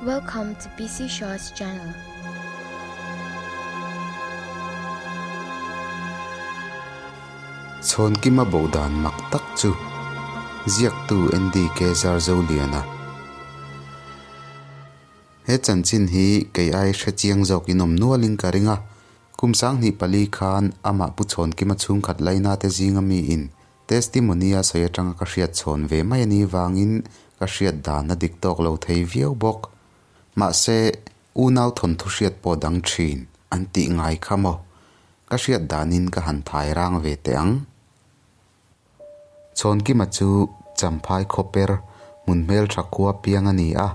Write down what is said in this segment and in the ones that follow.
Welcome to PC Shaw's channel. Chhawnkima bo dan mak tak chu ziaktu NDK Zarzoliana. He chanchin hi kei ai hre chiang zawk in awm nualin ka ring a, kum 24 khan amah Pu Chhawnkima chhungkhat laina te zinga mi in Testimony a sawi atanga ka hriat chhawn ve mai a nih vangin ka hriat dan a dik tawk lo thei viau bawk. Mahse, unau thawnthu hriat pawh dang thin an tih ngai kha maw? Ka hriat danin ka han thai rang ve teh ang. Chhawnkima chu Champhai khawper hmun hmeltha khua piang a ni a,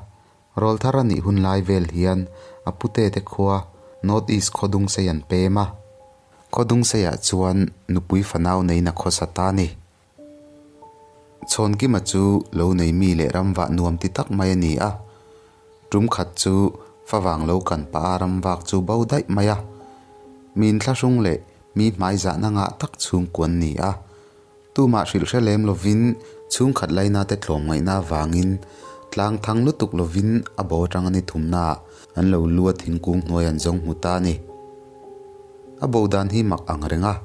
Rawlthar a nih hun lai vel hian a pute te khua North East Khawdungsei an pem a. Khawdungseiah chuan nupui fanau neiin a khawsa ta a ni. Chhawnkima chu lo nei mi leh ramvah nuam ti tak mai a ni a. Tum khat chu favang lo kan pah a ramvak chu bo daih mai a. Mi inthlahrung leh mi hmaizahna ngah tak chhungkuan ni a. Tumah hrilh hre lem lovin chhungkhat laina te tlawmngaihna avangin tlang thang lutuk lovin a bo atanga ni thumnaah an lo lu a thingkung hnuai an zawng hmu ta a ni. A bo dan hi mak ang reng a,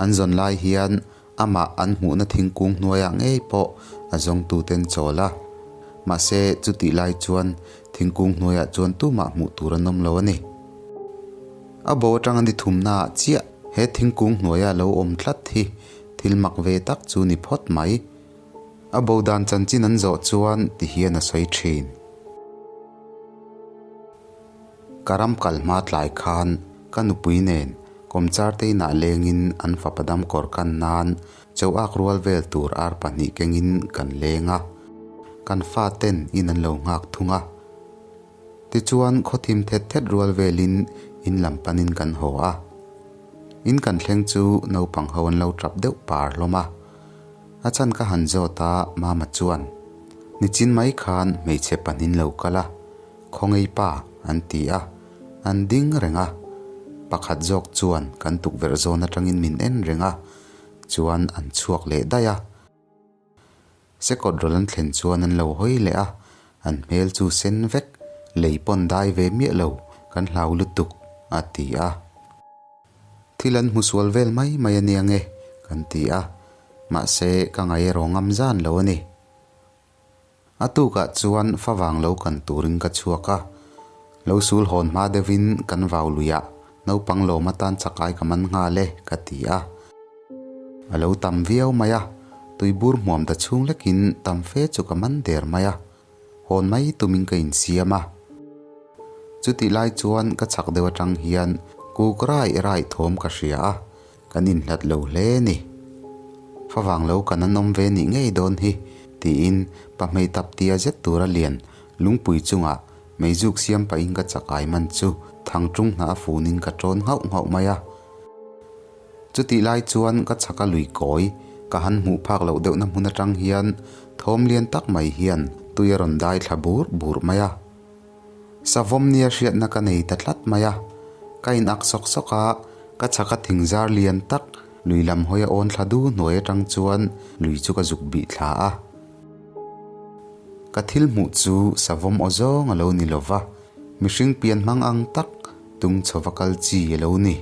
an zawn lai hian amah an hmuhna thingkung hnuaiah ngei pawh a zawngtuten chawl a. Mahse chutih lai chuan thingkung hnuaiah chuan tumah hmuh tur an awm lo a ni. A bo atanga ni thumnaah chiah he thingkung hnuaia lo awm tlat hi Thil mak ve tak chu ni phawt mai. A bo dan chanchin an zawh chuan ti hian a sawi thin. Ka ram kal hma tlai khan ka nupui nen kawmchar te inah lengin an fapa dam kawr kan nan chauh ak rual vel tur ar pahnih kengin kan leng a. Kan fa ten in an lo nghak thung a. Tichuan khawthim thet thet rual velin in lam panin kan haw a. In kan thleng chu naupang ho an lo tap deuh par hlawm a. A chhan ka han zawt a, Mama chuan, Nichin mai khan hmeichhe pahnin lo kal a, khawngei pa an ti a, an ding reng a. Pakhat zawk chuan kan tukverh zawn atangin min en reng a, chuan an chhuak leh daih a. Sekawt rawl an thlen chuan an lo hawi leh a, an hmel chu sen vek, lei pawn dai ve miah lo, kan hlau lutuk, a ti a. Thil an hmu sual vel mai mai a nia nge, kan ti a, mahse ka ngai erawh ngam zan lo a ni. A tukah chuan favang lo kan turin ka chhuak a, lo sul hawn hma deuhin kan vau luiah naupang lawm atan chakai ka man nghal e, ka ti a. A lo tam viau mai a, tuibur hmuam ta chhung lekin tam fe chu ka man der mai a, hawn mai tumin ka insiam a. Chutih lai chuan ka chhak deuh atang hian kuk rai rai thawm ka hria a, kan inhlat lo hle ni. Favang lo kan an awm ve nih ngei dawn hi, tiin pahmei tap tia zet tura lian lungpui chungah meizuk siam pahin ka chakai man chu thangṭung hnah a funin ka ṭawn nghauh nghauh mai a. Chutih lai chuan ka chhaka lui kawi ka han hmuh phak loh deuhna hmun atang hian thawm lian tak mai hian tui a rawn dai thla bur bur mai a. Savawm nia hriatna ka nei ta tlat mai a. Ka in ak sawk sawk a, ka chhaka thing zar lian tak lui lam hawi a awn thla du hnuai atang chuan lui chu ka zuk bih thla a. Ka thil hmuh chu savawm aw zawng a lo ni lova, mihring pian hmang ang tak tung chhova kal chi a lo ni.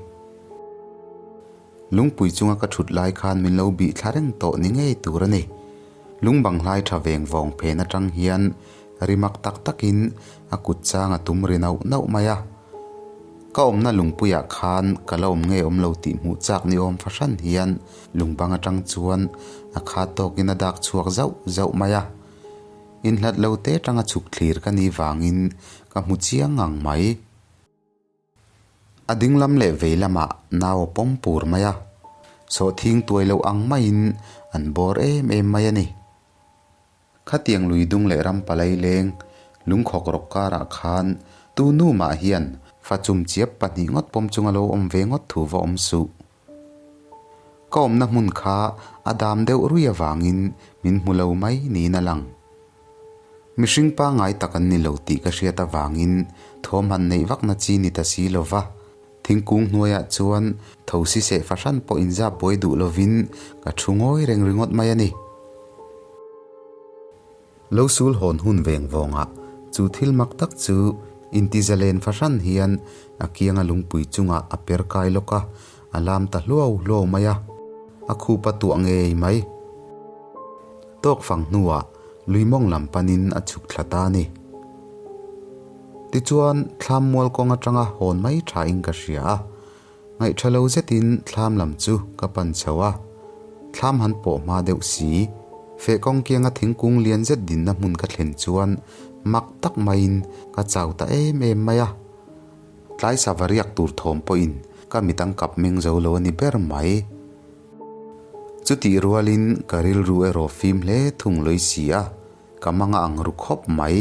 Lungpui chunga ka thut lai khan min lo bih thla reng tawh ni ngei tur a ni. Lung bang hlai tha veng vawng phen atang hian ri mak tak takin a kut chang a tum ri nauh nauh mai a. Ka awmna lungpuiah khan ka la awm ngei awm lo tih hmuh chak ni awm fahran hian lung bang atang chuan a khat tawkin a dak chhuak zauh zauh mai a. Inhlat lo te atanga chhuk thlir ka nih vangin ka hmu chiang ngang mai. A ding lam leh vei lamah nau a pawm pur mai a, sawhthing tuai loh ang maiin an bawr em em mai a ni. Khatiang lui dung leh ram palai leng lungkhawk rawk karah khan tu nu mah hian fa chum chiap pahnih ngawt pawm chunga lo awm ve ngawt thu va awm suh. Ka awmna hmun kha a dam deuh rui avangin min hmu lo mai niin a lang. Mihring pangngai tak an ni lo tih ka hriat avangin thawm han neih vakna chi ni ta si lo va. Thingkung hnuaiah chuan thosi seh fahran pawh inzap buai duh lovin ka thu ngawi reng ringawt mai a ni. Lo sul hawn hun veng vawngah Chu thil mak tak chu intizalen fahran hian a kianga lungpui chungah a per kai lawk a, a lam ta hluau hluau mai a, a khup a tuah ngei mai. Tawk fang hnuah lui mawng lam panin a chhuk thla ta a ni. Tichuan, thlam mual kawng atanga hawn mai thain ka hria a, Ngaihṭha lo zetin thlam lam chu ka pan chho a, thlam han pawh hma deuh si. Feh kawng kianga thingkung lian zet dinna hmun ka thlen chuan mak tak maiin ka chau ta em em mai a. Tlai sava riak tur thawm pawhin ka mit ang kap meng zo lo a ni ber mai. Chutih rualin ka rilru erawh fim hle thung lawih si a. Ka manga ang ru khawp mai.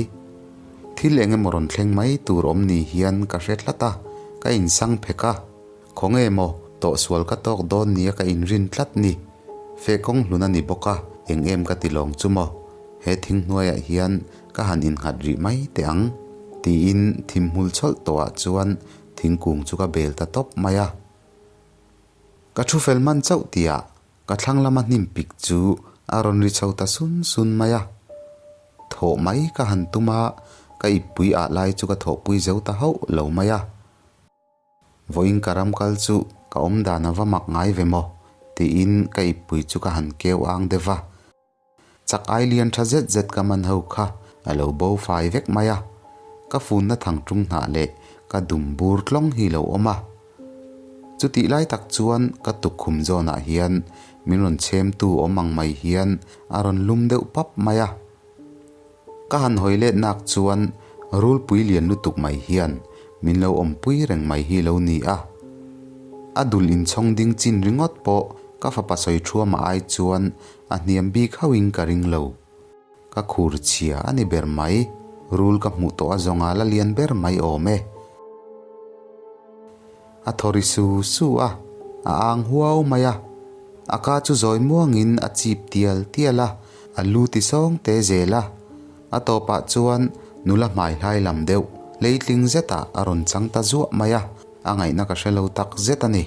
Thil eng emaw rawn thleng mai tur awm ni hian ka hre tlat a, ka insang phek a. Khawnge maw, tawhsual ka tawk dawn nia ka inrin tlat ni. Feh kawng hlun a ni bawk a, eng em ka ti lawng chu maw. He thing hnuaiah hian ka han innghat rih mai teh ang, tiin thim hmul chawlh tawhah chuan thingkung chu ka bel ta tawp mai a. Ka thu fel hman chauh tihah Ka thlang lama hnim pik chu a rawn ri chho ta sun sun mai a. Thawh mai ka han tum a, ka ippui ah lai chu ka thawhpui zo ta hauh lo mai a. Vawiin ka ram kal chu ka awm dan a va mak ngai ve maw? tiin ka ippui chu ka han keu ang deuh va. Chak ai lian tha zet zet ka man ho kha a lo bo fai vek mai a, ka funna thang tung hnah leh ka dum bur tlawng hi lo awm a. Chutih lai tak chuan ka tukkhum zawnah hian min rawn chhemtu awm ang mai hian a rawn lum deuh pap mai a. Ka han hawi let nak chuan rulpui lian lutuk mai hian min lo awmpui reng mai hi lo ni a. A dul inchhawng ding chin ringawt pawh ka fapa sawi thuama ai chuan A hniam bik hauhin ka ring lo. Ka khur chhia a ni ber mai. Rul ka hmuh tawh a zawnga la lian ber mai awm e. A thaw ri su su a, a ang huau mai a. A ka chu zawi muangin a chip tial tial a, a lu ti sawng te zel a. A tawpah chuan nula hmai hlai lam deuh leitling zetah a rawn chang ta zuah mai a, a ngaihna ka hre lo tak zet a ni.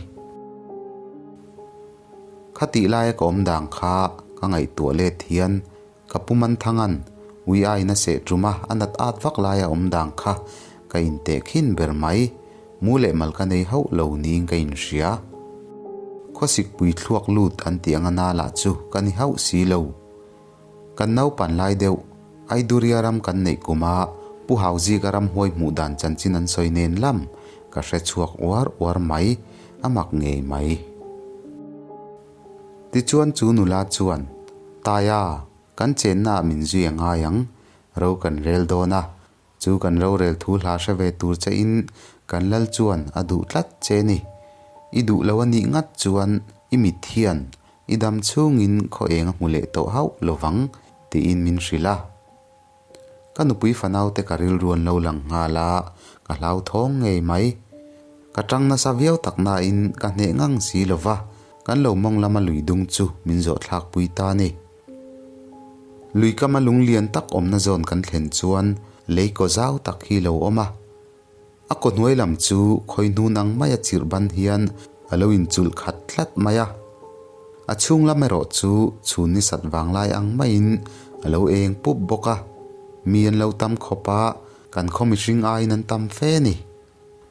Khatih laia ka awm dan kha ka ngaihtuah let hian ka pu Manthanga'n ui aiin a seh tum a, a nat at vak laia awm dan kha ka inteh khin ber mai. Mu leh mal ka nei hauh lo niin ka inhria. Khawsikpui thluak lut an tih anga na lah chu ka ni hauh si lo. Kan naupan lai deuh Aiduria ram kan neih kuma Pu Hauzika ramhuai hmuh dan chanchin an sawi nen lam ka hre chhuak uar uar mai, a mak ngei mai. Tichuan chu nula chuan, Taia, kan chennaah min zui a ngai ang, ro kan rel dawn a, Chu kan rorel thu hla hre ve tur che in kan lal chuan a duh tlat che ni. I duh lo a nih ngat chuan i mit hian i dam chhungin khaw eng a hmu leh tawh hauh lovang tiin min hrilh a. Ka nupui fanaute ka rilru an lo lang nghal a, ka hlauthawng ngei mai. Ka tang nasa viau tak nain ka hneh ngang si lova, kan lo mawng lama lui dung chu min zawh thlakpui ta ni. Lui kama lung lian tak awmna zawn kan thlen chuan lei kaw zau tak hi lo awm a. A kaw hnuai lam chu khawi hnun ang maia chirh ban hian a lo inchulh khat tlat mai a. A chhung lam erawh chu chhun ni sat vanglai ang maiin a lo eng pup bawk a. Mi an lo tam khawp a, kan khaw mihring aiin an tam fe ni.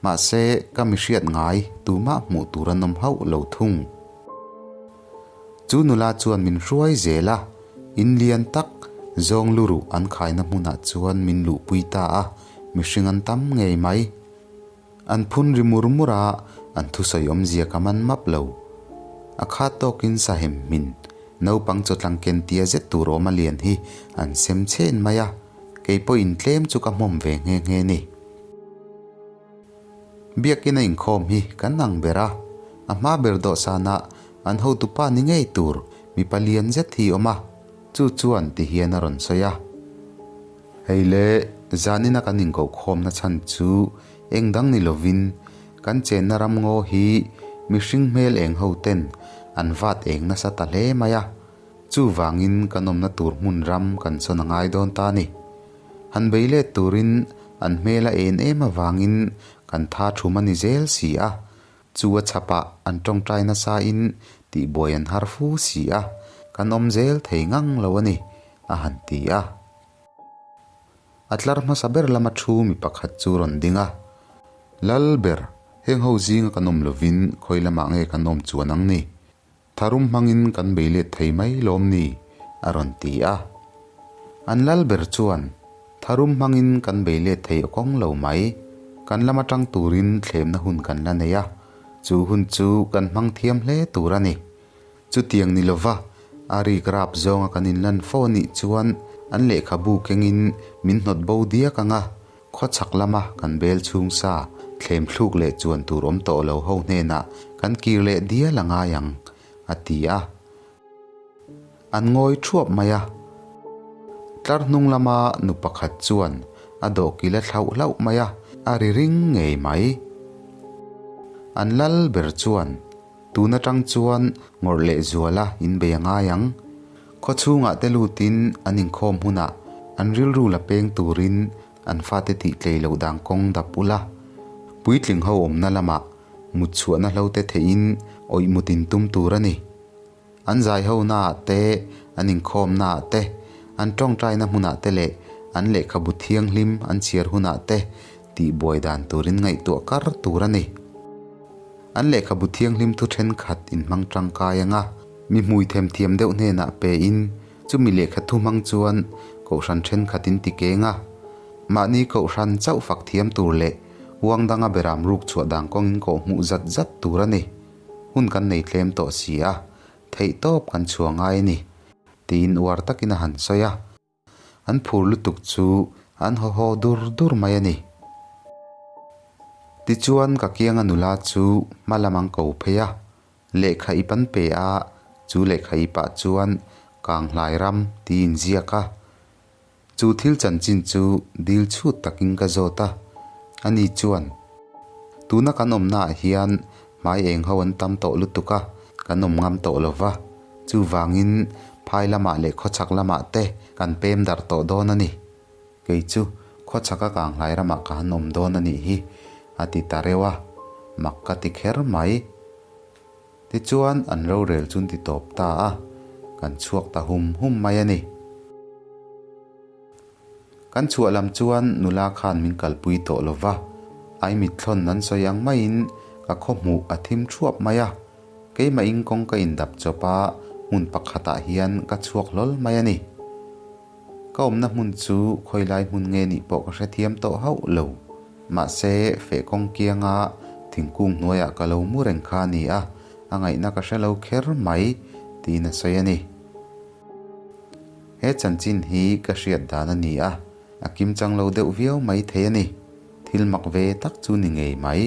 Mahse, ka mi hriat ngai tumah hmuh tur an awm hauh lo thung. Chu nula chuan min hruai zel a, in lian tak zawng lu ruh an khaina hmunah chuan min luhpui ta a, mihring an tam ngei mai. An phun ri mur mur a, an thusawi awmzia ka man map lo. A khat tawkin sahem hmin, naupang chawtlang ken tia zet tur awm a lian hi an sem chhen mai a, kei pawhin tlem chu ka hmawm ve nghe nghe ni. Biakin a inkhawm hi kan ang ber a, a hma ber dawhsanah an hotupa ni ngei tur mipa lian zet hi awm a, chu chuan ti hian a rawn sawi a. Hei le, zanina kan inkohkhawmna chhan chu eng dang ni lovin kan chenna ram ngaw hi mihring hmel eng ho ten an vat eng nasa ta hle mai a, chuvangin kan awmna tur hmun ram kan sawn a ngai dawn ta a ni. Han bei let turin an hmel a en em avangin kan tha thum a ni zel si a, chu a chhapah an tawngtai nasain tihbuai an har fu si a, kan awm zel thei ngang lo a ni, a han ti a. A tlar hmasa ber lama thu mi pakhat chu rawn ding a, Lal ber, heng ho zinga kan awm lovin khawi lamah nge kan awm chuan ang ni? Tharum hmangin kan bei let thei mai lawm ni? a rawn ti a. An lal ber chuan, Tharum hmangin kan bei let thei awkawng lo mai. Kan lama tang turin thlemna hun kan la nei a, chu hun chu kan hmang thiam hle tur a ni. Chutiang ni lova a rik rap zawnga kan inlan fo a nih chuan an lehkhabu kengin min hnawt bo diak ang a, khawchhak lama kan bel chhung sa thlem thluk leh chuan tur awm tawh lo ho hnenah kan kir leh dial a ngai ang, a ti a. An ngawi thuap mai a. Tlar hnung lama nu pakhat chuan a dawhkil a thlauh hlauh mai a, a ri ring ngei mai. An lal ber chuan Tun atang chuan ngawrh leh zuala in bei a ngai ang. Khaw chhungah te lutin an inkhawm hunah an rilru la peng turin an fate tih tlei loh dan kawng dap ula. Puitling ho awmna lamah mut chhuahna hlo te theihin awih mut in tum tur a ni. An zai ho naah te, an inkhawm naah te, an tawngtaina hmunah te leh an lehkhabu thianghlim an chhiar hunah te tih buai dan turin ngaihtuah kar tur a ni. An lehkhabu thianghlim thu thenkhat inhmang tangkai anga mi hmui themthiam deuh hnenah pein chumi lehkha thu hmang chuan kohhran thenkhat in ti keng a. Mahni kohhran chauh fak thiam tur leh uang danga beram ruk chhuah dan kawngin kawh hmuh zat zat tur a ni. Hun kan nei tlem tawh si a, theih tawp kan chhuah ngai a ni, tiin uar takin a han sawi a. An phur lutuk chu an haw haw dur dur mai a ni. Tichuan ka kianga nula chu hma lam an ko phei a, lehkha ip an pe a, chu lehkha ipah chuan Kanghlai ram tih inziak a. Chu thil chanchin chu dil chhut takin ka zawt a, ani chuan, Tuna kan awmnaah hian hmai eng ho an tam tawh lutuk a, kan awm ngam tawh lo va, chuvangin phai lamah leh khawchhak lamah te kan pem darh tawh dawn a ni. Kei chu khawchhaka kanghlai ramah ka han awm dawn a nih hi, a ti ta reuh a, mak ka ti kher mai. Tichuan an rorel chu an ti tawp ta a, kan chhuak ta hum hum mai a ni. Kan chhuah lam chuan nula khan min kalpui tawh lo va, ai mitthlawn an sawi ang maiin ka khaw hmuh a thim thuap mai a, keimah in kawng ka indap chawp a, hmun pakhatah hian ka chhuak hlawl mai a ni. Ka awmna hmun chu khawilai hmun nge nih pawh ka hrethiam tawh hauh lo. Mahse, feh kawng kianga thingkung hnuaiah ka lo mu reng kha a ni a, a ngaihna ka hre lo kher mai, tiin a sawi a ni. He chanchin hi ka hriat dan a ni a, a kim chang lo deuh viau mai thei a ni. Thil mak ve tak chu ni ngei mai.